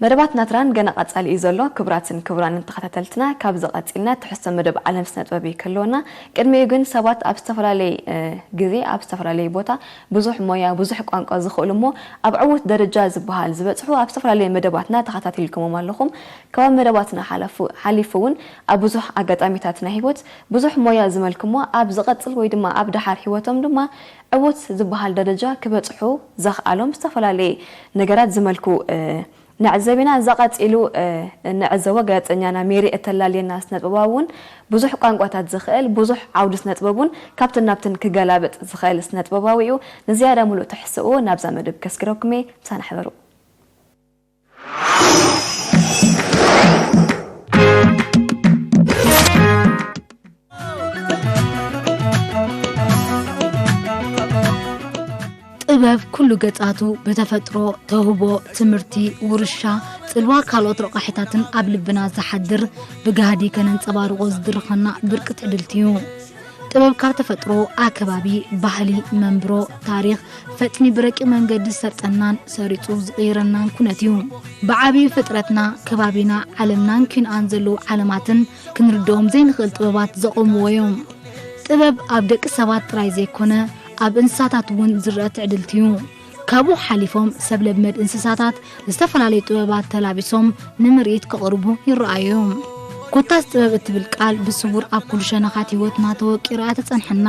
መደባት ናትራን ገና ቀጻሊ እዩ ዘሎ። ክቡራትን ክቡራንን ተኸታተልትና፣ ካብዚ ቀጺልና ትሕዝቶ መደብ ዓለም ስነ ጥበብ እዩ ክህልወና። ቅድሚኡ ግን ሰባት ኣብ ዝተፈላለየ፣ እ፣ ግዜ ኣብ ዝተፈላለየ ቦታ ብዙሕ ሞያ፣ ብዙሕ ቋንቋ ዝኽእሉ እሞ ኣብ ዕዉት ደረጃ ዝበሃል ዝበጽሑ ኣብ ዝተፈላለየ መደባትና ተኸታቲልኩሞም ኣለኹም። ካብ መደባትና ሓለፉ-፣ ሓሊፉ እውን ኣብ ብዙሕ ኣጋጣሚታት ናይ ህይወት ብዙሕ ሞያ ዝመልኩ እሞ ኣብ ዝቐጽል ወይ ድማ ኣብ ደሓር ህይወቶም ድማ ዕዉት ዝበሃል ደረጃ ክበጽሑ ዘኽኣሎም ዝተፈላለየ ነገራት ዝመልኩ፣ እ፣ ንዕዘብ ኢና። እዛ ቀጺሉ፣ እ፣ እንዕዘቦ ጋዜጠኛና ሜሪ እተላልየና ስነጥበባዊ እውን ብዙሕ ቋንቋታት ዝኽእል፣ ብዙሕ ዓውዲ ስነጥበብ እውን ካብትን ናብትን ክገላብጥ ዝኽእል ስነጥበባዊ እዩ። ንዝያዳ ሙሉእ ትሕዝቶኡ ናብዛ መደብ ከስግረኩም እየ። ምሳና ሕበሩ። ጥበብ ኩሉ ገጻቱ ብተፈጥሮ፣ ተውህቦ፣ ትምህርቲ፣ ውርሻ፣ ጽልዋ ካልኦት ረቋሒታትን ኣብ ልብና ዝሓድር ብጋህዲ ከነንጸባርቖ ዝድርኸና ብርቂ ትዕድልቲ እዩ። ጥበብ ካብ ተፈጥሮ፣ ኣከባቢ፣ ባህሊ፣ መንብሮ፣ ታሪኽ ፈጥኒ ብረቂቕ መንገዲ ዝሰርጸናን ሰሪጹ ዝቕይረናን ኩነት እዩ። ብዓቢ ፍጥረትና፣ ከባቢና፣ ዓለምናን ኪንኣን ዘለዉ ዓለማትን ክንርድኦም ዘይንኽእል ጥበባት ዘቖምዎ እዮም። ጥበብ ኣብ ደቂ ሰባት ጥራይ ዘይኮነ፣ ኣብ እንስሳታት እውን ዝረአ ትዕድልቲ እዩ። ካብኡ ሓሊፎም ሰብ ለመድ እንስሳታት ዝተፈላለዩ ጥበባት ተላቢሶም ንምርኢት ክቐርቡ ይረኣዩ እዮም። ኮታስ ጥበብ እትብል ቃል ብስውር ኣብ ኩሉ ሸነኻት ህይወትና ተወቂራ እያ ትጸንሐና።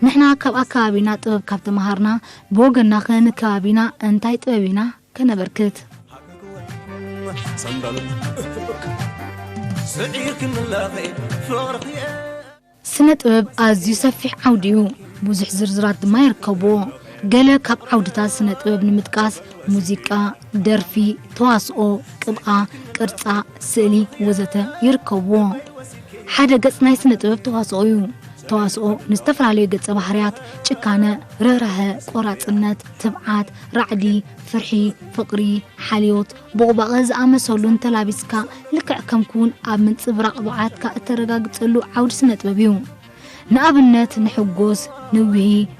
ንሕና ካብ ኣከባቢና ጥበብ ካብ ተመሃርና፣ ብወገንናኸ ንከባቢና እንታይ ጥበብ ኢና ከነበርክት? ስነ ጥበብ ኣዝዩ ሰፊሕ ዓውዲ እዩ። ብዙሕ ዝርዝራት ድማ ይርከብዎ። ገለ ካብ ዓውድታት ስነ ጥበብ ንምጥቃስ ሙዚቃ፣ ደርፊ፣ ተዋስኦ፣ ቅብኣ፣ ቅርጻ፣ ስእሊ ወዘተ ይርከብዎ። ሓደ ገጽ ናይ ስነ ጥበብ ተዋስኦ እዩ። ተዋስኦ ንዝተፈላለዩ ገጸ ባህርያት፣ ጭካነ፣ ርህራሀ፣ ቆራጽነት፣ ትብዓት፣ ራዕዲ፣ ፍርሒ፣ ፍቕሪ፣ ሓልዮት፣ ቡቕባቐ ዝኣመሰሉን ተላቢስካ ልክዕ ከም ክውን ኣብ ምንጽብራቕ ብቕዓትካ እተረጋግጸሉ ዓውዲ ስነ ጥበብ እዩ። ንኣብነት ንሕጎስ፣ ንብሂ፣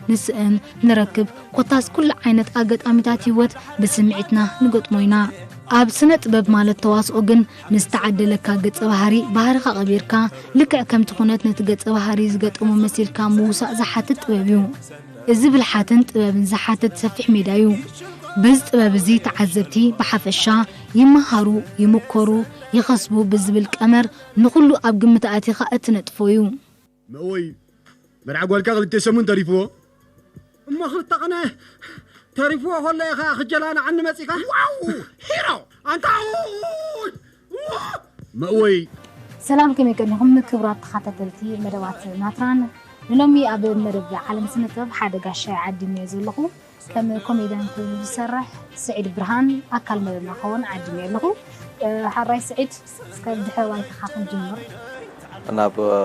ንስእን፣ ንረክብ፣ ኮታስ ኩሉ ዓይነት ኣጋጣሚታት ህይወት ብስምዒትና ንገጥሞ ኢና። ኣብ ስነ ጥበብ ማለት ተዋስኦ ግን ንዝተዓደለካ ገጸ ባህሪ ባህርኻ ቀቢርካ ልክዕ ከምቲ ኩነት ነቲ ገጸ ባህሪ ዝገጠሞ መሲልካ ምውሳእ ዝሓትት ጥበብ እዩ። እዚ ብልሓትን ጥበብን ዝሓትት ሰፊሕ ሜዳ እዩ። በዚ ጥበብ እዚ ተዓዘብቲ ብሓፈሻ ይመሃሩ፣ ይምከሩ፣ ይኸስቡ ብዝብል ቀመር ንኹሉ ኣብ ግምት ኣእቲኻ እትነጥፎ እዩ። መእወይ መርዓ ጓልካ ክልተ ሰሙን ተሪፍዎ። እሞ ክልተ ቐነ ተሪፍዎ ከሎ ኢኻ ክጀላንዓኒ መጺኻ? ዋው! ሂሮ! ኣንታ ውይ! መእወይ! ሰላም፣ ከመይ ቀኒኹም ክቡራት ተኸታተልቲ መደባት ናትራን? ንሎሚ ኣብ መደብ ዓለም ስነ ጥበብ ሓደ ጋሻ ዓዲመዮ ዘለኹ። ከም ኮሜድያን ኮይኑ ዝሰርሕ ስዒድ ብርሃን ኣካል መደብና ክኸውን ዓዲመዮ ኣለኹ። እ፣ ሓራይ ስዒድ፣ እስከ ብድሕረ ባይታኻ ክንጅምር። ናብ፣ እ፣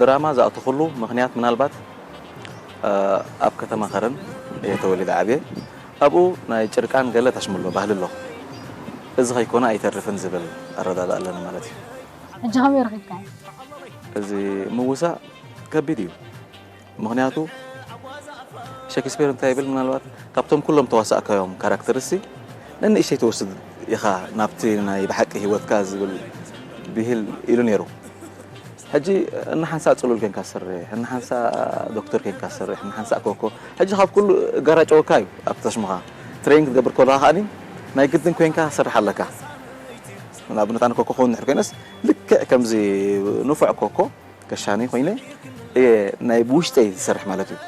ድራማ ዝኣተኹሉ ምኽንያት ምናልባት፣ እ፣ ኣብ ከተማ ከረን እየ ተወሊደ ዓብየ። ኣብኡ ናይ ጭርቃን ገለ ታሽሙሎ ባህሊ ኣሎ። እዚ ከይኮነ ኣይተርፍን ዝብል ኣረዳድኣ ኣለኒ ማለት እዩ። ሕጂ ከመይ ረኺብካዮ? እዚ ምውሳእ ከቢድ እዩ። ምኽንያቱ ሸክስፔር እንታይ ይብል፣ ምናልባት ካብቶም ኩሎም ተዋሳእካዮም ካራክተርሲ ነንእሽተይ ትወስድ ኢኻ ናብቲ ናይ ብሓቂ ህይወትካ ዝብል ብሂል ኢሉ ነይሩ። ሕጂ እናሓንሳእ ጽሉል ኮንካ ትሰርሕ፣ እናሓንሳእ ዶክተር ኮንካ ትሰርሕ፣ እናሓንሳእ ኮኮ። ሕጂ ካብ ኩሉ እጋራጨወካ እዩ ኣብቲ ተሽሙኻ። ትሬኒንግ ክትገብር ከለኻ ከኣኒ ናይ ግድን ኮንካ ትሰርሕ ኣለካ። ንኣብነት ኣነ ኮኮ ክኸውን እንድሕር ኮይነስ ልክዕ ከምዚ ንፉዕ ኮኮ ከሻኒ ኮይነ እየ ናይ ብውሽጠይ ዝሰርሕ ማለት እዩ።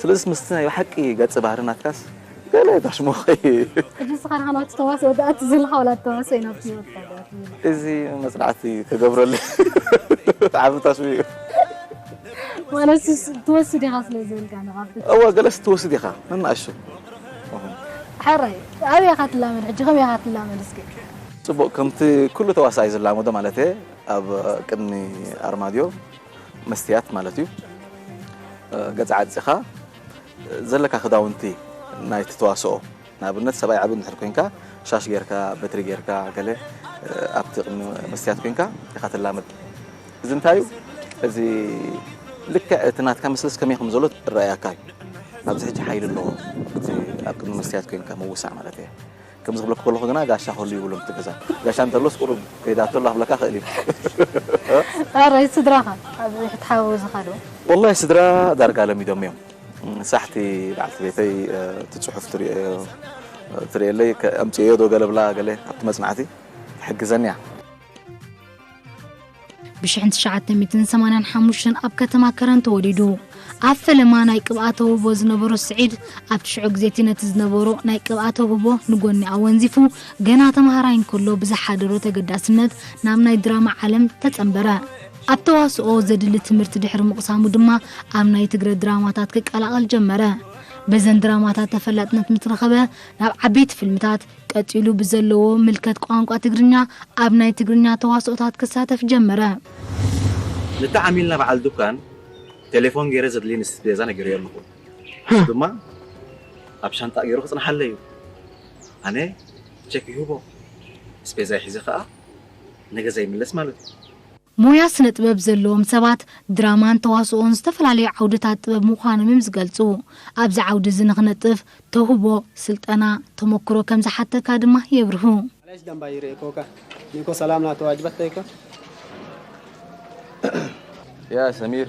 ስለዚስ ምስቲ ናይ ብሓቂ ገጸ ባህሪ ናትካስ ገለ ታሽሞኸ እዩ። ሕጂ ንስኻ ዲኻ ናብቲ ተዋስኦ ትኣቱ ዘለኻ ዋላ እቲ ተዋስኦ ናብቲ ህይወትካ ዝኣቱ ዘሎ? እዚ መጽናዕቲ ክገብረሉ ዓቢ ታሽሙ እዩ። ማለት ስ-፣ ትወስድ ኢኻ ስለ ዝበልካ ንኻብቲ። እወ፣ ገለስ ትወስድ ኢኻ፣ ነንኣሽቱ። እኹ። ሕራይ፣ ኣበይ ኢኻ ትላመድ ሕጂ? ከመይ ኢኻ ትላመድ እስኪ? ጽቡቕ፣ ከምቲ ኩሉ ተዋሳኣይ ዝላመዶ ማለት እየ፣ ኣብ ቅድሚ ኣርማድዮ መስትያት ማለት እዩ። ገጽ ዓጺኻ ዘለካ ክዳውንቲ ናይቲ ተዋስኦ፣ ንኣብነት ሰብኣይ ዓቢ እንድሕር ኮንካ፣ ሻሽ ጌርካ፣ በትሪ ጌርካ፣ ገለ ኣብቲ ቅድሚ መስትያት ኮንካ ኢኻ ትላመድ። እዚ እንታይ እዩ? እዚ ልክዕ እቲ ናትካ ምስልስ ከመይ ከም ዘሎ እረኣየካ እዩ። ኣብዚ ሕጂ ሓይሊ ኣለዎ፣ እቲ ኣብ ቅድሚ መስትያት ኮንካ ምውሳእ ማለት እየ። ከምዚ ክብለኩ ከለኹ ግና ጋሻ ክህሉ ይብሎም እቲ ገዛ። ጋሻ እንተሎስ ቁሩብ ከይዳቶ ኣሎ ክብለካ ክእል እዩ። ኣረ ስድራኻ ኣብ ሕትሓዊ ዝኸዱ ወላሂ ስድራ ዳርጋ ለሚዶም እዮም። ሳሕቲ በዓልቲ ቤተይ እቲ ፅሑፍ ትሪእየለይ ኣምፅእዮ ዶ ገለ ብላ ገለ ኣብቲ መፅናዕቲ ትሕግዘኒ እያ። ብ ሽሕን ትሽዓተ ሚእትን ሰማንያን ሓሙሽተን ኣብ ከተማ ከረን ተወሊዱ። ኣብ ፈለማ ናይ ቅብኣ ተውህቦ ዝነበሮ ስዒድ ኣብቲ ሽዑ ግዜቲ ነቲ ዝነበሮ ናይ ቅብኣ ተውህቦ ንጎኒ ኣወንዚፉ ገና ተምሃራይ እንከሎ ብዝሓደሮ ተገዳስነት ናብ ናይ ድራማ ዓለም ተጸንበረ። ኣብ ተዋስኦ ዘድሊ ትምህርቲ ድሕሪ ምቕሳሙ ድማ ኣብ ናይ ትግረ ድራማታት ክቀላቐል ጀመረ። በዘን ድራማታት ተፈላጥነት ምስ ረኸበ ናብ ዓበይቲ ፊልምታት ቀጺሉ ብዘለዎ ምልከት ቋንቋ ትግርኛ ኣብ ናይ ትግርኛ ተዋስኦታት ክሳተፍ ጀመረ። ንተዓሚልና በዓል ዱካን ቴሌፎን ገይረ ዘድልየኒ ስቤዛ ነጊረዮ ኣለኹ። ንሱ ድማ ኣብ ሻንጣ ገይሩ ክጽንሓለይ እዩ። ኣነ ቸክ ይህቦ፣ ስቤዛይ ሒዘ ከኣ ንገዛ ይምለስ ማለት እዩ። ሞያ ስነ ጥበብ ዘለዎም ሰባት ድራማን ተዋስኦን ዝተፈላለዩ ዓውድታት ጥበብ ምዃኖም እዮም ዝገልጹ። ኣብዚ ዓውዲ እዚ ንኽነጥፍ ተውህቦ፣ ስልጠና፣ ተመክሮ ከም ዝሓተካ ድማ የብርሁ። معلش دم بايري كوكا نيكو سلام لا تواجبت تيكو يا سمير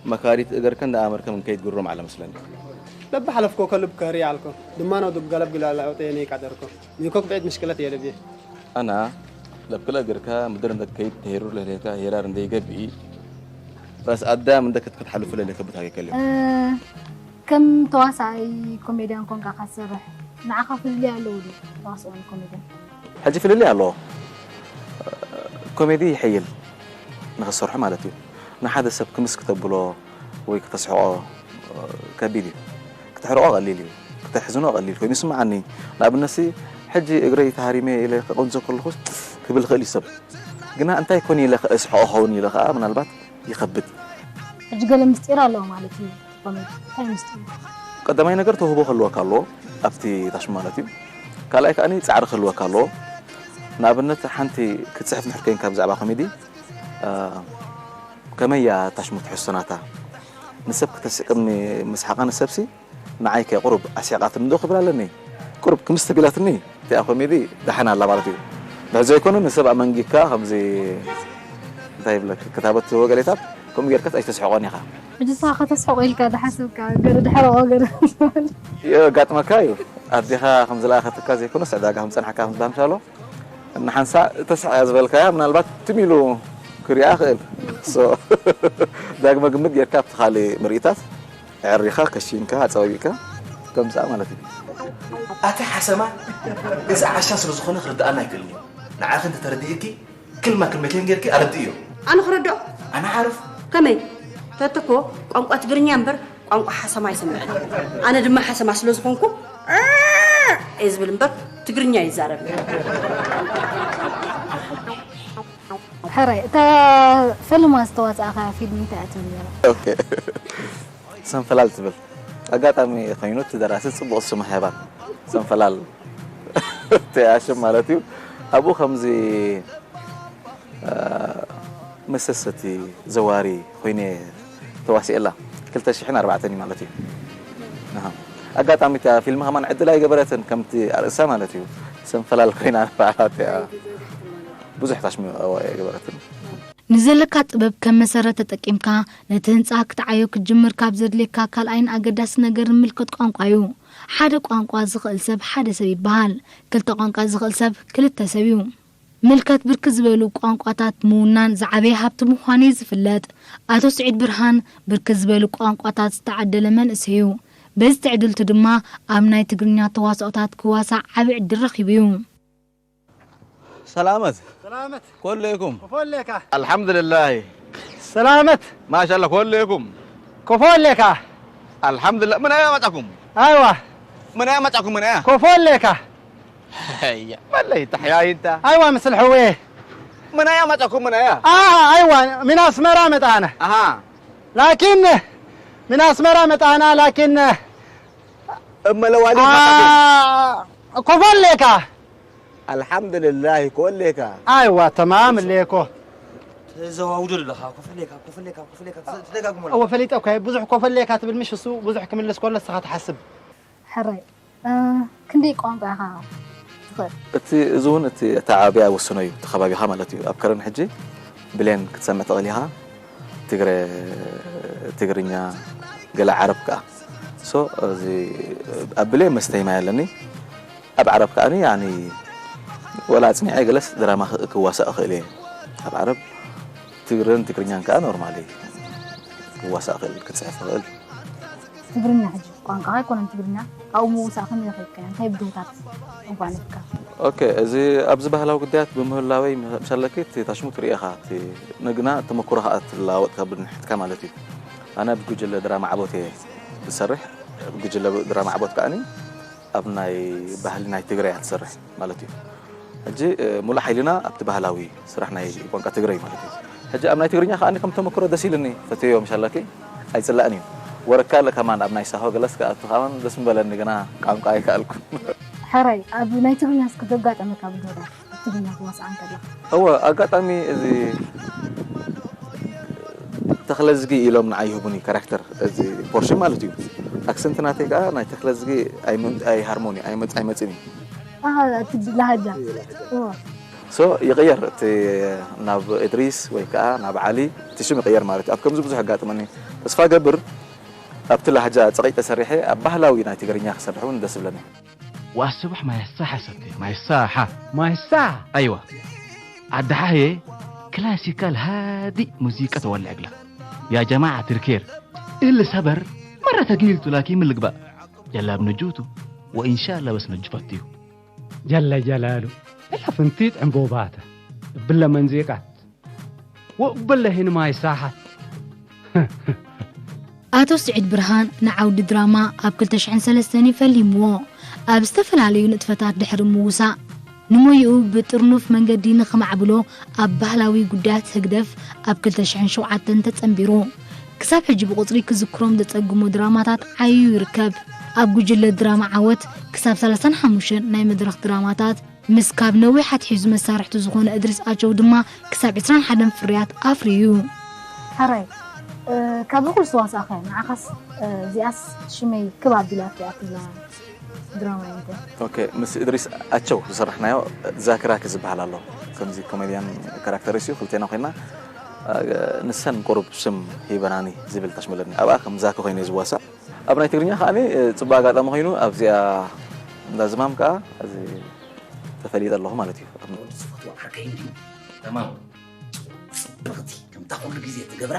مكاريت اجر كان دا امر كم كيد قرم على مسلم لب حلف كوكا لب كاري عالكو دمانو دب قلب قلال عوتيني قدركو نيكوك بعيد مشكلة يا لبي ኣና ለብክለ እግርካ ምድር እንደ ከይድ ተሄሩ ለሌካ ሄራር እንደ ይገብኢ ራስ ኣዳም እንደ ክትክት ሓልፉ ለሌካ ቦታ ከይከልም ከም ተዋሳኣይ ኮሜድያን ኮንካ ካሰርሕ ንዓኻ ፍልልይ ኣለዎ ዶ ተዋስኦን ኮሜድያን? ሕጂ ፍልልይ ኣለዎ። ኮሜዲ ይሕይል ንኽሰርሑ ማለት እዩ። ንሓደ ሰብ ክምስ ክተብሎ ወይ ክተስሕቆ ከቢድ እዩ። ክተሕርቆ ቀሊል እዩ። ክተሕዝኖ ቀሊል ኮይኑ ይስምዓኒ። ንኣብነትሲ ሕጂ እግረይ ተሃሪመ ኢለ ክቕንዞ ከለኹስ ክብል ይኽእል እዩ ሰብ። ግና እንታይ ኮን ኢለ እስሕቆ ኸውን ኢለ ኸዓ ምናልባት ይኸብድ። ሕጂ ገለ ምስጢር ኣለዎ ማለት እዩ። ኮሜዲ እንታይ ምስጢር እዩ? ቀዳማይ ነገር ተውህቦ ክህልወካ ኣለዎ ኣብቲ ታሽሙ ማለት እዩ። ካልኣይ ከኣ ጻዕሪ ክህልወካ ኣለዎ። ንኣብነት ሓንቲ ክትጽሕፍ እንድሕር ኮይንካ ብዛዕባ ኮሜዲ ከመይ እያ ታሽሙ ትሕዝቶ ናታ? ንሰብ ክተስቅኒ ምስሓቓ ንሰብሲ ንዓይ ከ ቁሩብ ኣስሒቓትኒ ዶ ክብል ኣለኒ? ቁሩብ ክምስ ተቢላትኒ እቲኣ ኮሜዲ ደሓን ኣላ ማለት እዩ። ንሕዚ ዘይኮነ ንሰብ ኣመንጊካ ከምዚ እንታይ ይብለክ ክታበት ትህቦ ገሌታት ከምኡ ጌርካስ ኣይተስሕቖን ኢኻ። ሕጂ ንስኻ ከተስሕቆ ኢልካ ዝሓሰብካ ገለ ድሕረቆ ገለ የጋጥመካ እዩ። ኣዴኻ ከም ዝለኣኸትካ ዘይኮነስ ዕዳጋ ከም ዝጸንሓካ ከም ዝበሃል ምሻሎ ንሓንሳእ ተስሕቕ እያ ዝበልካያ ምናልባት ትም ኢሉ ክሪኣ ይኽእል። ዳግመ ግምት ጌርካ ኣብቲ ካልእ ምርኢታት ኣዕሪኻ ከሺንካ ኣጸባቢቕካ ተምጽኣ ማለት እዩ። ኣቲ ሓሰማ እዚ ዓሻ ስለ ዝኾነ ክርድኣና ኣይክእልን እዩ። ንዓኺ እንተ ተረዲእኪ ክልማ ክልመቴን ጌርኪ ኣረድእዮ። ኣነ ክረድኦ? ኣነ ዓርፍ። ከመይ? ተትኮ ቋንቋ ትግርኛ እምበር ቋንቋ ሓሰማ ኣይሰምዕን። ኣነ ድማ ሓሰማ ስለ ዝኾንኩ እየ ዝብል እምበር ትግርኛ ይዛረብ። ሕራይ እታ ፈለማ ዝተዋፃእኻያ ፊልም እንታይ እያ ትብል ነይራ? ኦኬ ሰንፈላል ትብል ኣጋጣሚ ኮይኑ እቲ ደራሲ ፅቡቕ ስም ሃባ ሰንፈላል ተያሽም ማለት እዩ ኣብኡ ከምዚ መሰሰቲ ዘዋሪ ኮይነ ተዋሲኤላ ክልተ ሽሕን ኣርባዕተን እዩ ማለት እዩ ኣጋጣሚ እታ ፊልም ከማን ዕድል ኣይገበረትን ከምቲ ኣርእሳ ማለት እዩ ሰንፈላል ኮይና ንባዕላ እቲኣ ብዙሕ ታሽሚ ኣይገበረትን ንዘለካ ጥበብ ከም መሰረት ተጠቂምካ ነቲ ህንፃ ክትዓዮ ክትጅምር ካብ ዘድልየካ ካልኣይን ኣገዳሲ ነገር ምልከት ቋንቋ እዩ። ሓደ ቋንቋ ዝኽእል ሰብ ሓደ ሰብ ይበሃል። ክልተ ቋንቋ ዝኽእል ሰብ ክልተ ሰብ እዩ። ምልከት ብርክት ዝበሉ ቋንቋታት ምውናን ዝዓበየ ሃብቲ ምዃኑ እዩ ዝፍለጥ። ኣቶ ስዒድ ብርሃን ብርክት ዝበሉ ቋንቋታት ዝተዓደለ መንእሰይ እዩ። በዚ ትዕድልቱ ድማ ኣብ ናይ ትግርኛ ተዋስኦታት ክዋሳእ ዓቢ ዕድል ረኺቡ እዩ። سلامت سلامت كلكم كفوليكا الحمد لله سلامت ما شاء الله كلكم كفوليكا الحمد لله من أين متاكم أيوة من أين متاكم من أين كفوليكا هيا ما اللي تحيا انت أيوة مثل حويه من أين متاكم من أين آه أيوة من أسمرة متانا أها لكن من أسمرة متانا لكن እመለዋሊ ኮፈሌካ ኣልሓምዱልላህ ኮሌካ ኣይዋ ተማም ሌኮ ተዘዋውዶ ኣለኻ ኮፈሌካ ኮፈሌካ ኮፈሌካ ትደጋግሞ ኣለኻ። እወ ፈሊጠ እኮ ብዙሕ ኮፈሌካ ትብል ምሽ እሱ ብዙሕ ክምልስ ከሎ ንስኻ ትሓስብ ሕራይ እ፣ ክንደይ ቋንቋ ኢኻ ትኽእል? እቲ፣ እዚ እውን እቲ ኣተዓባብያ ይውስኖ እዩ፣ እቲ ከባቢኻ ማለት እዩ። ኣብ ከረን ሕጂ ብሌን ክትሰምዕ ትኽእል ኢኻ፣ ትግረ፣ ትግርኛ፣ ገለ ዓረብ ከኣ። ሶ፣ እዚ ኣብ ብሌን መስተይ ማይ ኣለኒ። ኣብ ዓረብ ከኣ፣ ያኒ፣ ወላ ኣጽኒዐ ገለስ ድራማ ክ-፣ ክዋሳእ እኽእል እየ። ኣብ ዓረብ ትግርን ትግርኛን ከኣ ኖርማሊ ክዋሳእ እኽእል፣ ክጽሕፍ እኽእል። ትግርኛ ሕጂ ቋንቋኻ ኣይኮነን ትግርኛ፣ ካብኡ ምውሳእ ከመይ ይኽእል? እንታይ ብድሆታት ኣጓኒፍካ? ኦኬ፣ እዚ ኣብዚ ባህላዊ ጉዳያት ብምህላወይ ምሻለኪ እቲ ታሽሙ ትርእኻ፣ እቲ ንግና ተመኩሮ ከኣ ትለዋወጥ ካብ ንሕትካ ማለት እዩ። ኣነ ኣብ ጉጅለ ድራማ ዓቦት እየ ዝሰርሕ። ጉጅለ ድራማ ዓቦት ከኣኒ ኣብ ናይ ባህሊ ናይ ትግራይ እያ ትሰርሕ ማለት እዩ። ሕጂ፣ እ፣ ሙሉእ ሓይልና ኣብቲ ባህላዊ ስራሕ ናይ ቋንቋ ትግረ እዩ ማለት እዩ። ሕጂ ኣብ ናይ ትግርኛ ከኣ ከም ተመክሮ ደስ ኢልኒ፣ ፈትዮ ምሻላኪ ኣይጽላእን እዩ። ወረካ ኣለ ከማን ኣብ ናይ ሳሆ ገለስ ከኣ ኣቱ ከማን ደስ ምበለኒ፣ ግና ቋንቋ ኣይከኣልኩን። ሕራይ፣ ኣብ ናይ ትግርኛ እስከ ዘጋጠመካ ብድሆታት፣ ኣብ ትግርኛ ክዋስኣን ከለኻ? እወ፣ ኣጋጣሚ እዚ ተኽለዝጊ ኢሎም ንዓይ ይህቡኒ ካራክተር፣ እዚ ፖርሽን ማለት እዩ። ኣክሰንት ናተይ ከኣ ናይ ተኽለዝጊ ኣይመ-፣ ኣይሃርሞኒ፣ ኣይመጽ-፣ ኣይመጽእን እዩ። ኣሃ፣ እቲ ላሃጃ። እወ። ሶ ይቕየር፣ እቲ ናብ እድሪስ ወይ ከኣ ናብ ዓሊ እቲ ሽም ይቕየር ማለት እዩ። ኣብ ከምዚ ብዙሕ ኣጋጥመኒ። ተስፋ ገብር ኣብቲ ላሃጃ ጸቒጠ ሰሪሐ ኣብ ባህላዊ ናይ ትግርኛ ክሰርሕ እውን ደስ ይብለኒ። وأصبح ما يصح ستي، ما يصح. ما يصح. أيوة. الدحاية كلاسيكال هادي موسيقى تولع لك. يا جماعة الكير، اللي صبر مرة تقيلته لكن من القباء جلاب نجوته، وإن شاء الله بس نجفتيه. ጀለ ጀላሉ፣ እላ ፍንቲት ዕምቦባተ፣ እብለ መንዚቃት፣ ወእብለ ሂንማይ ሳሓት። ኣቶ ስዒድ ብርሃን ንዓውዲ ድራማ ኣብ ክልተ ሽሕን ሰለስተን እዩ ፈሊምዎ። ኣብ ዝተፈላለዩ ንጥፈታት ድሕሪ ምውሳእ፣ ንሞይኡ ብጥርኑፍ መንገዲ ንኽማዕብሎ ኣብ ባህላዊ ጉዳያት ህግደፍ ኣብ ክልተ ሽሕን ሸውዓተን ተጸንቢሩ። ክሳብ ሕጂ ብቑጽሪ ክዝክሮም ዘጸግሞ ድራማታት ዓይዩ ይርከብ። ኣብ ጉጅለ ድራማ ዓወት ክሳብ ሰላሳን ሓሙሽተን ናይ መድረኽ ድራማታት ምስ ካብ ነዊሕ ኣትሒዙ መሳርሕቱ ዝኾነ እድሪስ ኣቸው ድማ ክሳብ ዕስራን ሓደን ፍርያት ኣፍርዩ። ሕራይ፣ እ፣ ካብዚ ኩሉ ዝተዋሳእካዮ ንዓኻስ፣ እ፣ እዚኣስ ሽመይ ክብ ኣቢላቶ እያ ትብላ ድራማ እያ እንታይ? ኦኬ፣ ምስ እድሪስ ኣቸው ዝሰራሕናዮ ዛኪራኪ ዝበሃል ኣሎ። ከምዚ ኮሜድያን ካራክተር እዩ፣ ክልቴና ኮይና፣ እ፣ ንሰን ቁሩብ ሽም ሂበናኒ ዝብል ታሽመለኒ። ኣብኣ ከም ዛኪ ኮይነ ዝዋሳእ። ኣብ ናይ ትግርኛ ከኣ፣ እ፣ ጽቡቕ ኣጋጣሚ ኮይኑ ኣብዚኣ እንዳ ዝማም ከኣ እዚ ተፈሊጠ ኣለኹ ማለት እዩ። ወዲ ዝፈትዎ ዓርከይ እንድዩ። ተማም። ጽብቕቲ፣ ከምታ ኩሉ ግዜ ትገብራ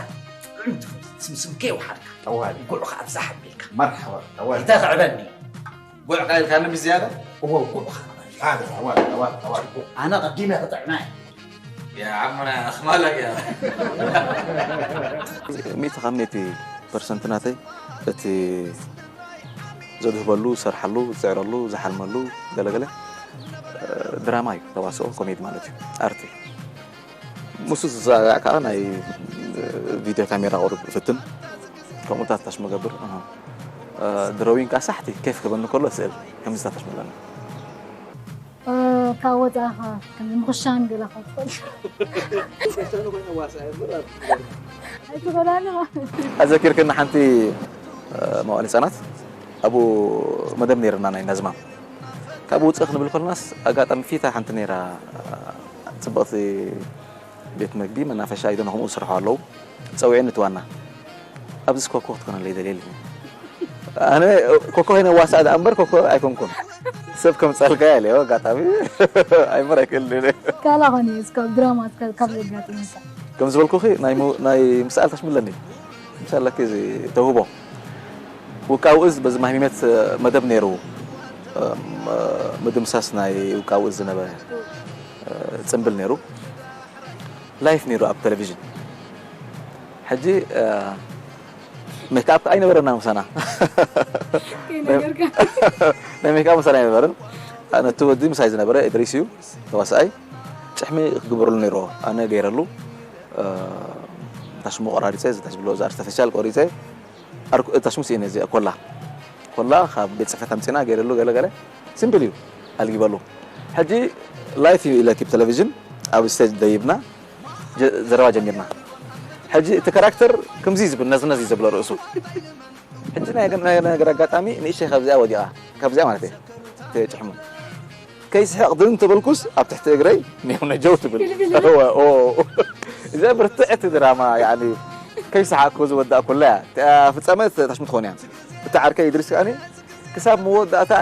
ጥዑም ትኽእል። ስምስም ከይወሓድካ። ጠዋሊ። ጉዕ ከኣ ኣብዛሕ ኣቢልካ። መርሓባ፣ ጠዋሊ። እንታይ ክዕበኒ? ጉዕ ከኣ ኢልካኒ ብዝያዳ? እወ፣ ጉዕ ከኣ። ጠዋሊ፣ ጠዋሊ፣ ጠዋሊ፣ ጠዋሊ። ኣነ ቀዲመ ክጥዕማ እየ። ያ ዓምና፣ ኣኽማለክ ያ። ሚእቲ ካብ ሚእቲ ፐርሰንት ናተይ እቲ ዘድህበሉ፣ ዝሰርሓሉ፣ ዝጽዕረሉ፣ ዝሓልመሉ ገለገለ ድራማ እዩ። ተዋስኦ ኮሜዲ ማለት እዩ። ኣርቲ። ምስኡ ዝዛጋዕ ከኣ ናይ ቪድዮ ካሜራ ቁሩብ እፍትን። ከምኡታት ታሽ መገብር። ኣሃ። ድሮዊን ከኣ ሳሕቲ ኬፍ ክበኒ ከሎ ስእል ከምዚ ታሽ መለና። ካብ ወፃእኻ ከም ምኽሻን ገለ ካብ ትፈልጥ ኣይትበላኒ ማለት እዩ። ኣዘኪርክኒ ሓንቲ መዋእለ ህፃናት ኣብኡ መደብ ነይርና ናይ እንዳዝማም። ካብኡ ውፅእ ክንብል ከለናስ ኣጋጣሚ ፊታ ሓንቲ ነይራ ፅብቕቲ ቤት መግቢ መናፈሻ ኣይዶነ ከምኡ ዝሰርሑ ኣለዉ። ፀዊዐኒ እቲ ዋና ኣብዚስ ኮኮ ክትኮነለይ ደልየ ኣለኒ። ኣነ ኮኮ ኮይነ ዋሳእ ደኣ እምበር ኮኮ ኣይኮንኩን። ሰብ ከምፅኣልካ እየ ኢለዮ ኣጋጣሚ ኣይምር ኣይክእልን ኢለ። ካላ ኾነ እስካብ ድራማ እስካብ ካብ ዘጋጥመካ ከም ዝበልኩኺ ናይ ሙ- ናይ ምስኣል ታሽሙ ኣለኒ። ምሳለኪ እዚ ተውህቦ ውቃው እዝ በዚ ማህሚመት መደብ ነይሩ። እም፣ ምድምሳስ ናይ ውቃው እዝ ዝነበረ ፅምብል ነይሩ። ላይፍ ነይሩ ኣብ ቴሌቪዥን። ሕጂ ሜክኣፕ ኣይነበረና ምሳና። ናይ ሜክኣፕ ምሳና ኣይነበረን። ነቲ ወዲ ምሳይ ዝነበረ እድሪስ እዩ ተዋሳኣይ። ጭሕሚ ክግበረሉ ነይርዎ። ኣነ ገይረሉ። ታሽሙ ቆራሪፀ፣ እዚ ታሽ ብሎ፣ እዚ ኣርቲፊሻል ቆሪፀ። ኣርኩ-፣ ታሽሙ ስኢነ እዚኣ ኮላ። ኮላ ካብ ቤት ፅሕፈት ኣምፂና ገይረሉ ገለ ገለ። ሲምፕል እዩ። ኣልጊበሉ። ሕጂ ላይፍ እዩ ኢለኪ ብቴሌቪዥን ኣብ ስቴጅ ደይብና ጀ-፣ ዘረባ ጀሚርና። ሕጂ እቲ ካራክተር ከምዚ እዩ ዝብል፣ ነዝነዝ እዩ ዘብሎ ርእሱ። ሕጂ ናይ፣ ናይ ነገር ኣጋጣሚ ንእሽተይ ካብዚኣ ወዲቓ። ካብዚኣ ማለት እየ ተጭሕሙ። ከይስሕቕ ድን ተበልኩስ ኣብ ትሕቲ እግረይ ኔው ነጀው ትብል። እዋ፣ ኦ። እዛ ብርትዕቲ ድራማ፣ ያኒ፣ ከይሰሓቕኩ ዝወዳእኩላ እያ። እቲኣ ፍጻመ ተሽሙ ትኾን እያ። እቲ ዓርከይ ኢድሪስ ከኣኒ ክሳብ መወዳእታ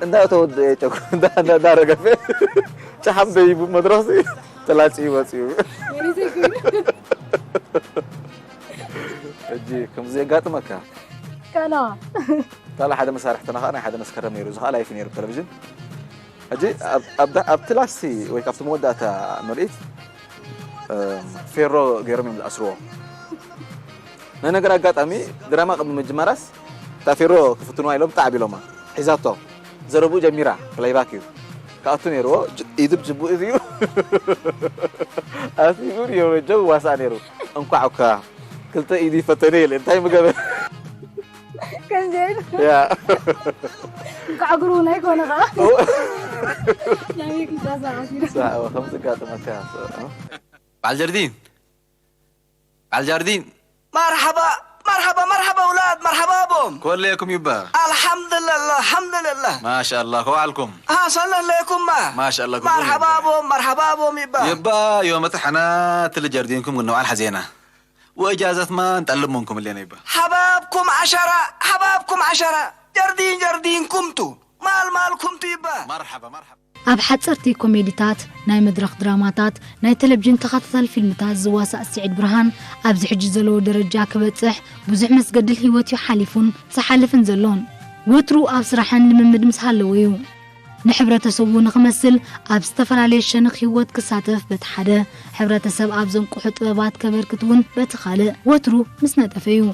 እንዳተወደአ ጨጉሩ እንዳ-፣ እንዳ-፣ እንዳረገፈ ጨሓም ደይቡ መድረኽሲ ተላጺኡ ወጺኡ። ወይኔ ዘይኮይኑ። ሕጂ ከምዚ የጋጥመካ። ከላ። ካላ ሓደ መሳርሕትና ከኣ ናይ ሓደ መስከረም ነይሩ። እዚ ከኣ ላይፍ ነይሩ ብቴሌቪዥን። ሕጂ ኣብ-፣ ኣብ ዳ-፣ ኣብቲ ላስቲ ወይ ካብቲ መወዳእታ ምርኢት፣ እም፣ ፌሮ ገይሮም እዮም ዝኣስርዎ። ናይ ነገር ኣጋጣሚ ድራማ ቅድሚ ምጅማራስ እታ ፌሮ ክፍትንዋ ኢሎም ጣዕ ቢሎማ። ሒዛቶ። ዘረብኡ ጀሚራ። ፕሌይባክ እዩ። ክኣቱ ነይርዎ። ጅ-፣ ኢዱ ብጅቡእ እዩ። ኣስሊኡ ድዮ መጀው ዋሳእ ነይሩ። እንኳዕ እኳ ክልተ ኢዱ ይፈተነ ኢለ። እንታይ ምገበ? ከምዚ ኢሉ። ያ። እንኳዕ እግሩ እውን ኣይኮነ ኸዓ። ኦ። ናይ መኪና ሰዓት ኢሉ። ሳ-፣ ኦ፣ ከም ዘጋጥመካ፣ እ? በዓል ጀርዲን። በዓል ጀርዲን። መርሓባ፣ መርሓባ፣ መርሓባ ውላድ፣ መርሓባ ኣቦም። ኮለይኩም ይባ። ኣልሓምዱልላህ፣ ኣልሓምዱልላህ። ማሻኣላህ፣ ከውዓልኩም። ኣሰለለይኩማ። ማሻኣላህ፣ ኩሉ መርሓባ ይባ። ኣቦም፣ መርሓባ ኣቦም ይባ። ይባ፣ ዮም መጽሓና ትል ጀርዲንኩም ግንዋል ሓዜና። ወእጃዘት ማን ጠልብ መንኩም እሌና ይባ። ሓባብኩም ዓሸራ፣ ሓባብኩም ዓሸራ። ጀርዲን፣ ጀርዲን ኩምቱ። ማል፣ ማል ኩምቱ ይባ። መርሓባ፣ መርሓባ። ኣብ ሓጸርቲ ኮሜዲታት፣ ናይ መድረኽ ድራማታት፣ ናይ ቴሌቪዥን ተኸታታሊ ፊልምታት ዝዋሳእ ስዒድ ብርሃን፣ ኣብዚ ሕጂ ዘለዎ ደረጃ ክበጽሕ ብዙሕ መስገድል ህይወት እዩ ሓሊፉን ዝሓልፍን ዘሎን። ወትሩ ኣብ ስራሕን ልምምድ ምስ ሃለዎ እዩ። ንሕብረተሰቡ ንኽመስል ኣብ ዝተፈላለየ ሸነኽ ህይወት ክሳተፍ በቲ ሓደ፣ ሕብረተሰብ ኣብ ዘንቅሑ ጥበባት ከበርክት እውን በቲ ካልእ ወትሩ ምስ ነጠፈ እዩ።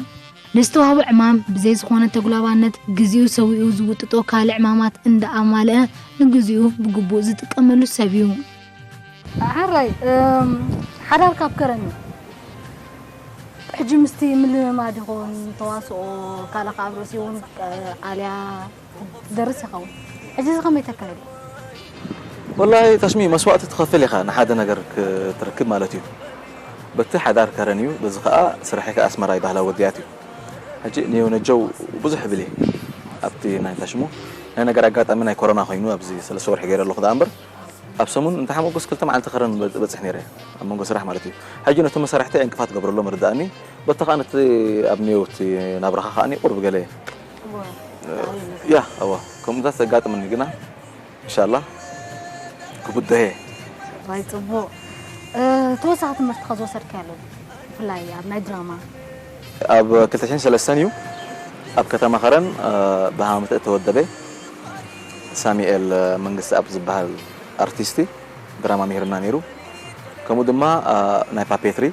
ንዝተዋህቦ ዕማም ብዘይ ዝኾነ ተጉላባነት ግዜኡ ሰዊኡ ዝውጥጦ ካልእ ዕማማት እንዳኣማልአ ንግዜኡ ብግቡእ ዝጥቀመሉ ሰብ እዩ። ሓራይ፣ እም፣ ሓዳር ካብ ከረን እዩ። ሕጂ ምስቲ ምልምማድ ይኹን ተዋስኦ ካልእ ካብ ርእሲ እውን፣ እ፣ ኣልያ ትደርስ ይኸውን። ሕጂ እዚ ከመይ ተካይዶ? ወላሂ ታሽሚ መስዋእቲ ትኸፍል ኢኻ ንሓደ ነገር ክትረክብ ማለት እዩ። በቲ ሓዳር ከረን እዩ፣ በዚ ኸኣ ስራሐይ ከኣ ኣስመራ እዩ ባህላዊ ወድያት እዩ። ሕጂ ንየው ነጀው ብዙሕ እብል እየ ኣብቲ ናይ ታሽሙ ናይ ነገር ኣጋጣሚ ናይ ኮሮና ኮይኑ ኣብዚ ሰለስተ ወርሒ ገይረ ኣለኹ ደኣ እምበር ኣብ ሰሙን እንተ ሓመጉስ ክልተ መዓልቲ ከረን በ-፣ በጽሕ ነይረ ኣብ መንጎ ስራሕ ማለት እዩ። ሕጂ ነቶም መሳርሕቲ ዕንቅፋት ገብረሎም ርድኣኒ። በቲ ኸኣ ነቲ ኣብ ኔውቲ ናብራኻ ኸኣኒ ቁርብ ገለ እዋ፣ ያ፣ እዋ፣ ከምኡታት ዘጋጥመኒ ግና፣ እንሻላ፣ ክብድሆ እየ። ዋይ፣ ጽቡቕ። እ፣ ተወሳኺ ትምህርቲ ከ ዝወሰድካዮ ኣሎ? ብፍላይ ኣብ ናይ ድራማ? ኣብ ክልተ ሽሕን ሰለስተን እዩ፣ ኣብ ከተማ ኸረን፣ እ፣ ብሃመተ እተወደበ ሳሚኤል መንግስቲ ኣብ ዝበሃል ኣርቲስቲ ድራማ ምሂርና ነይሩ። ከምኡ ድማ፣ እ፣ ናይ ፓፔትሪ፣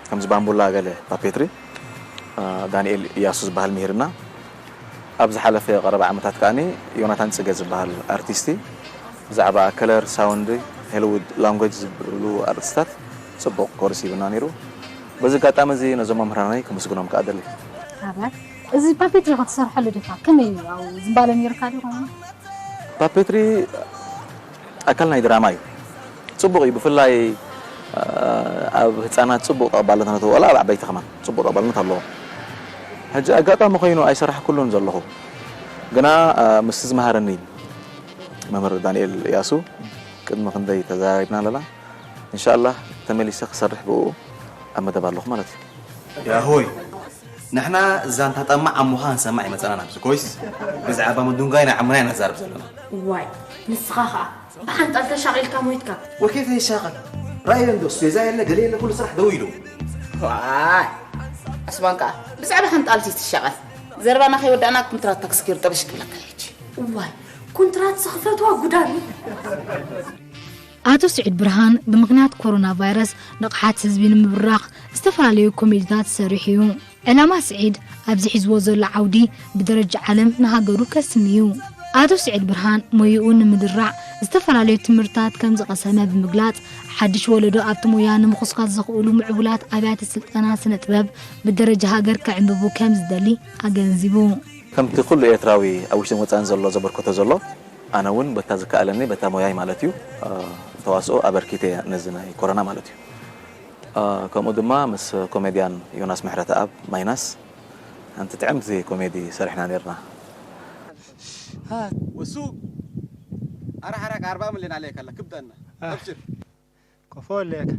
ከምዚ ባምቡላ ገለ ፓፔትሪ፣ እ፣ ዳንኤል እያሱ ዝበሃል ምሂርና። ኣብ ዝሓለፈ ቀረባ ዓመታት ከኣኒ ዮናታን ጽገ ዝበሃል ኣርቲስቲ ብዛዕባ ከለር፣ ሳውንድ፣ ሆሊውድ ላንጉጅ ዝብሉ ኣርእስታት ጽቡቕ ኮርስ ሂብና ነይሩ። በዚ ኣጋጣሚ እዚ ነዞም መምህራነይ ከመስግኖም ከኣ እደሊ። ኣረ፣ እዚ ፓፔትሪ ክትሰርሐሉ ዲኻ? ከመይ እዩ? ኣብ ዝንባለ ነይርካ ድዩ ኮይኑ? ፓፔትሪ ኣካል ናይ ድራማ እዩ። ጽቡቕ እዩ። ብፍላይ፣ እ፣ ኣብ ህጻናት ጽቡቕ ተቐባልነት ኣለዎ። ዋላ ኣብ ዓበይቲ ከማን ጽቡቕ ተቐባልነት ኣለዎ። ሕጂ ኣጋጣሚ ኮይኑ ኣይሰራሕኩሉን ዘለኹ። ግና፣ እ፣ ምስቲ ዝመሃረኒ መምህር ዳንኤል እያሱ ቅድሚ ክንደይ ተዘራሪብና ኣለና። እንሻላህ ተመሊሰ ክሰርሕ ብኡ ኣብ መደብ ኣለኹ ማለት እዩ። ያሆይ፣ ንሕና ዛንታ ጠማዕ ዓሞኻ ክንሰማዕ ኣይመጸናን ኣብዚ ኮይስ፣ ብዛዕባ ምድንጓይ ናይ ዓምና ኢና ንዛረብ ዘለና። ዋይ፣ ንስኻ ኸኣ ብሓንጣል ተሻቒልካ ሞይትካ። ወኬት ይሻቐል። ራእዮ እንዶ ስፔዛ የለ፣ ገለ የለ፣ ኩሉ ስራሕ ደው ኢሉ። ዋይ፣ ዕስማን ከኣ ብዛዕባ ሓንጣልሲ ትሻቐል። ዘረባና ከይወዳእና ኮንትራት ታክሲ ገይሩ ጠበሽ ክብለካ ሕጂ። ዋይ፣ ኮንትራት ዝኽፈትዋ ጉዳሚ። ኣቶ ስዒድ ብርሃን ብምኽንያት ኮሮና ቫይረስ ንቕሓት ህዝቢ ንምብራኽ ዝተፈላለዩ ኮሜዲታት ሰሪሑ እዩ። ዕላማ ስዒድ ኣብዚ ሒዝዎ ዘሎ ዓውዲ ብደረጃ ዓለም ንሃገሩ ከስሚ እዩ። ኣቶ ስዒድ ብርሃን ሞይኡ ንምድራዕ ዝተፈላለዩ ትምህርትታት ከም ዝቐሰመ ብምግላጽ፣ ሓድሽ ወለዶ ኣብቲ ሞያ ንምኹስኳስ ዘኽእሉ ምዕቡላት ኣብያተ ስልጠና ስነ ጥበብ ብደረጃ ሃገር ከዕንብቡ ከም ዝደሊ ኣገንዚቡ። ከምቲ ኩሉ ኤርትራዊ ኣብ ውሽጥን ወጻእን ዘሎ ዘበርከቶ ዘሎ፣ ኣነ እውን በታ ዝከኣለኒ፣ በታ ሞያይ ማለት እዩ፣ እ፣ ተዋስኦ ኣበርኪተ ነዚ ናይ ኮሮና ማለት እዩ። እ፣ ከምኡ ድማ ምስ ኮሜድያን ዮናስ ምሕረተኣብ ማይናስ ሓንቲ ጥዕምቲ ኮሜዲ ሰሪሕና ነርና። ها. وسوق. أرح أرح أربعة مليون عليك الله كبدنا. آه. أبشر. كفو لك.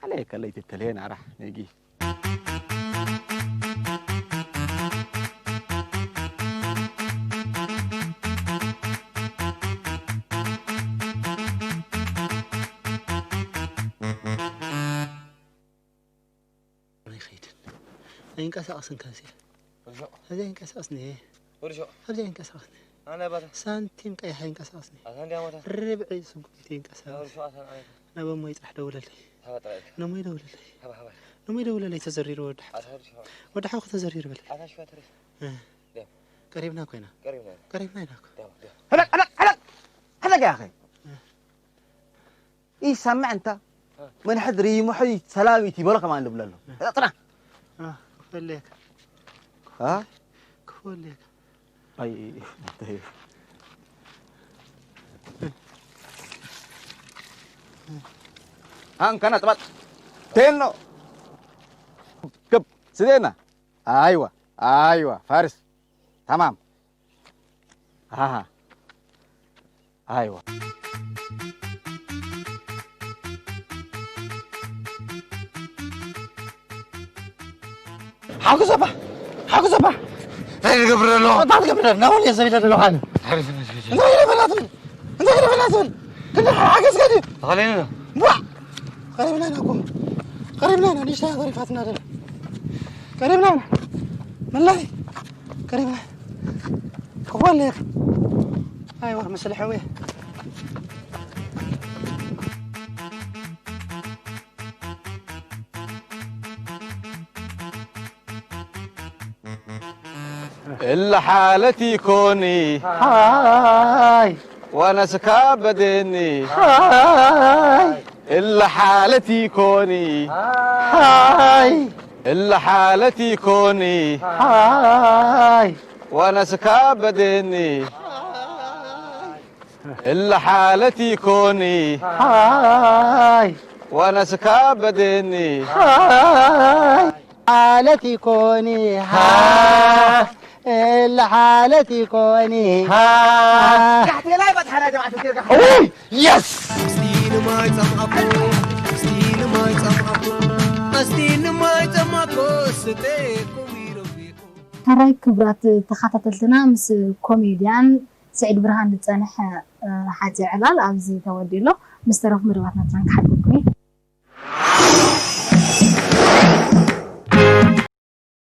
عليك الله يتتلهين أرح نيجي. ኣይኸይድን። ኣይንቀሳቐስን ካብዚ። ርሾ። ኣብዚ ኣይንቀሳቐስን እየ። ርሾ። ኣብዚ ኣይንቀሳቐስን እየ። ኣነ ባታ። ሳንቲም ቀይሕ ኣይንቀሳቐስን እየ። ኣታ እንዲያ ማታ። ርብዒ ስጉሚት ኣይንቀሳቐስን። ርሾ ኣታ ኣነ። ናብ እሞይ ጥራሕ ደውለለይ። ሃባ ጥራሕ። ነሞይ ደውለለይ። ሃባ፣ ሃባ። ነሞይ ደውለለይ ተዘሪሩ ወዲ ሓው። ኣታ ርሾ። ወዲ ሓው ተዘሪሩ በለለይ። ኣታ ሽዋ ተረሽ። እ። ደም። ቀሪብና ኮይና። ቀሪብና። ቀሪብና ኢና እኮ። ደም፣ ደም። ሕለቅ፣ ሕለቅ፣ ሕለቅ! ሕለቅ يا أخي. እ። ይሰምዕ እንታ እ። ምን ሕድሪ ይምሑ ሰላም ይትበሎ ከማን ልብለሉ። እ። ጥና። እ፣ ክፈለየካ። እ? ክፈለየካ። ኣይ፣ ኣን ከና ጥባጥ። ቴኖ። ክብ፣ ስዴና። ኣይዋ፣ ኣይዋ፣ ፋርስ። ተማም። ኣሃ። ኣይዋ። ሓጉሰባ፣ ሓጉሰባ። እንታይ ትገብር ዘሎ? እንታይ ትገብር ዘሎ? ናበል እየ ዘቢለ ዘለኹ ኣነ። እንታይ ግደፈና ትብል? እንታይ ግደፈና ትብል? ክንዲ ሓገዝ ከድዩ። ተኸለኒ ዶ? ቧዕ! ቀሪብና ኢና እኮ። ቀሪብና ኢና፣ ንእሽተይ ተሪፋትና ደላ። ቀሪብና ኢና። መላይ። ቀሪብና። ክኾን ለይክ። ኣይዋ፣ መስለ ሕውየ። እለ ሓለቲ ኮኒ ሃይ ወነስካ በደኒ ሃይ እለ ሓለቲ ኮኒ ሃይ እለ ሓለቲ ኮኒ ሃይ ወነስካ በደኒ እለ ሓለቲ ኮኒ ሃይ ወነስካ በደኒ ሃይ ሓለቲ ኮኒ ሃ እለ ሓለቲ ኮኒ ሃ ታሕቲ ላይ በትሓና ጀማዓት ጌርካ እይ የስ ኣስቲኒ ማይ ጸምኣኩም ኣስቲኒ ማይ ጸምኣኩም ኣስቲኒ ማይ ጸምኣኩም ስቴኩም ይረቢኩም ሕራይ ክቡራት ተኸታተልትና ምስ ኮሜድያን ስዒድ ብርሃን ዝጸንሐ ሓጺር ዕላል ኣብዚ ተወዲኡ ኣሎ። ምስ ተረፉ መደባትና ክሓልፈኩም እየ።